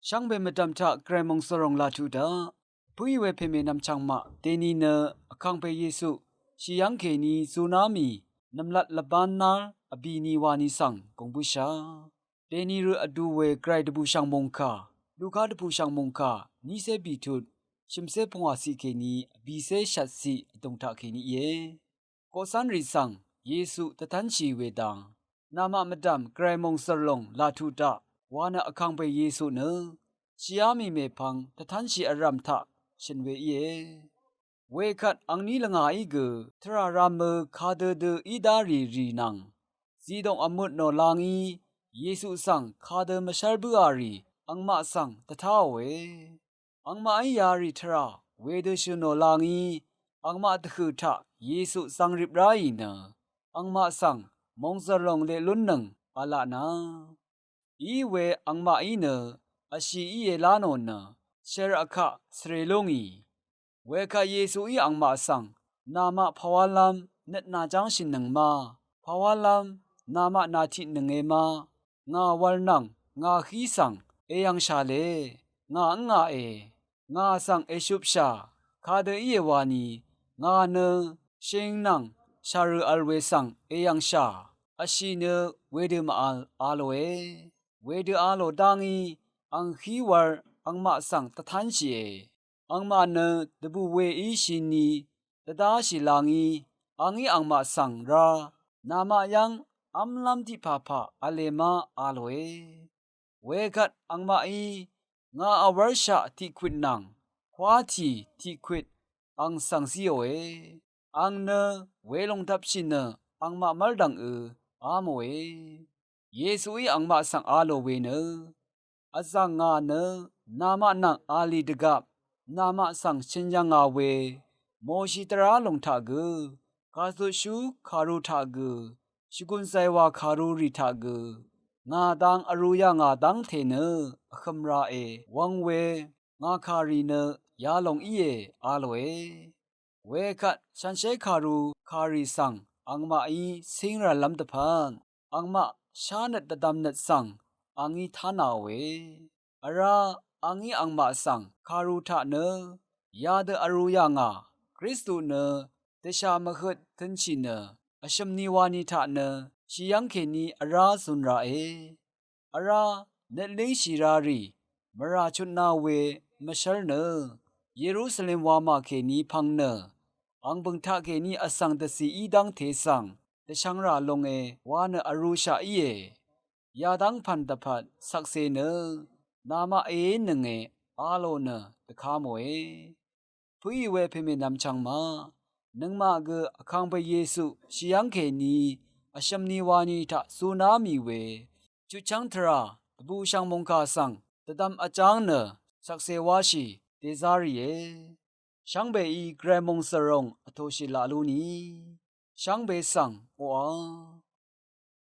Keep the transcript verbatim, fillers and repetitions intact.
Shvngbe mvdv̀m taq Gvray mòngsvròng laq tuq daq. Pø̀í we pèmè nvmchv̀ng maq dèni nø Vkàngpè Yesu shì yv́ng kèní zuná mì nv̀mlat lvbán nár vbìni wani svng gùng bǿshà. Dèni rø vdu we Gvray dvbùshv̀ng mòngkà, Luka dvbùshv̀ng mòngkà nícé bìtut shø̀mcé pungwàciq kèní vbìcé shvtciq vdùng taq kèní íe. Koqcv́nrì svng Yesu dvtv́nshì we dang, namaq mvdv̀m Gvray mòngsvròng laq tuq daq wa nø Vkàngpè Yesu nø shìá mì mèpvng dvtv́nshì vrv̀m taq shø̀n we íe. Wekvt angní lvngàí gø tvrà rv̄mø kadø dø í dárì rì nvng, zidòng vmut nò la ngí Yesu svng kadø mvshv́r bǿà rì angmaq svng dvtáòe. Angmaqí yarì tvrà wedø shø̀ nò la ngí angmaq dvhø̀ taq Yesu zvngrip ráì nø angmaq svng mòngsvròng leq lúnnøng v̄la nà. Í we angmaqí nø vshì íe lá nò nø shvr vkaq svre lú ngì. Wekvt Yesuí angmaq svng, namaq pàwálv́m nøt nàjángshìnøng ma, pàwálv́m namaq nàtiqnønge ma, ngà wv̄l nvng ngà hí svng èyv̀ngshà le, ngà ǿngàe, ngà svng èshupshà, kadø íe wani, ngà nø shing nvng shàrø̀ vl we svng èyv̀ngshà, vshì nø wedø màvl a lòe. Wedø a lò dá ngí ang hí wv̄l angmaq svng dvtv́nshìe. Angmaq nø dvbù weí shini dvdáshì la ngí a ngí angmaq svng rá namaq yv́ng v́mlv́m tiqpàpà v̄le má a lòe. Wekvt angmaqí ngà vwv́rshaq tiqkwit nvng hwátì tiqkwit ang svng zíòe. Ang nø welòng dvpshì nø angmaq mv́rdv̀ngø á mòe. Yesuí angmaq svng a lò we nø, vzv̀ng ngà nø namaq nvng a lì dvgvp namaq svng shøn yv̀ngà we Moshi tvrá lòng taq gø, kàzutshú kàru taq gø, shvgùn zaywà kàru rì taq gø, ngà dang vrū yà ngà dv́ngte nø vhø̄m rāe wvng we ngà kàrì nø yalòng íe a lòe. Wekvt shanshér kàru kàrì svng angmaqí cíng ràlv́m dvpvt angmaq shánøt dvdvmnøt svng a ngí tánàòe. Vrá a ngí angmaq svng kàru taq nø yadø vrū yà ngà Kristu nø dvshà mvhøt tø̄nshì nø vshø̀m ni wani taq nø shì yv́ng kèní vrá zun rāe. Vrá nøt língshì rarì mvrà chutna we mvshv́r nø Yerusalem wamà kèní pvng nø ang bø̀ng taq kèní vsvng dvcì í dv́ngte svng dvshvng rà longe wa nø vrūshaq íe. Yadv́ng pv̀n dvpvt shvkse nø namaq èínønge a lò nø dvka mòe. Pø̀í we pèmè nvmchvng ma, nøngmaq gø Vkàngpè Yesu shì yv́ng kèní vshø̀m ni wani taq zuná mì we chutchv́ng tvrà dvbùshv̀ng mòngkà svng dvdvm vjáng nø shvkse wáshì dèzá rìe. Shvngbeí Gvray mòngsvròng vtòshì laq lú ni shvngbe svng oqà.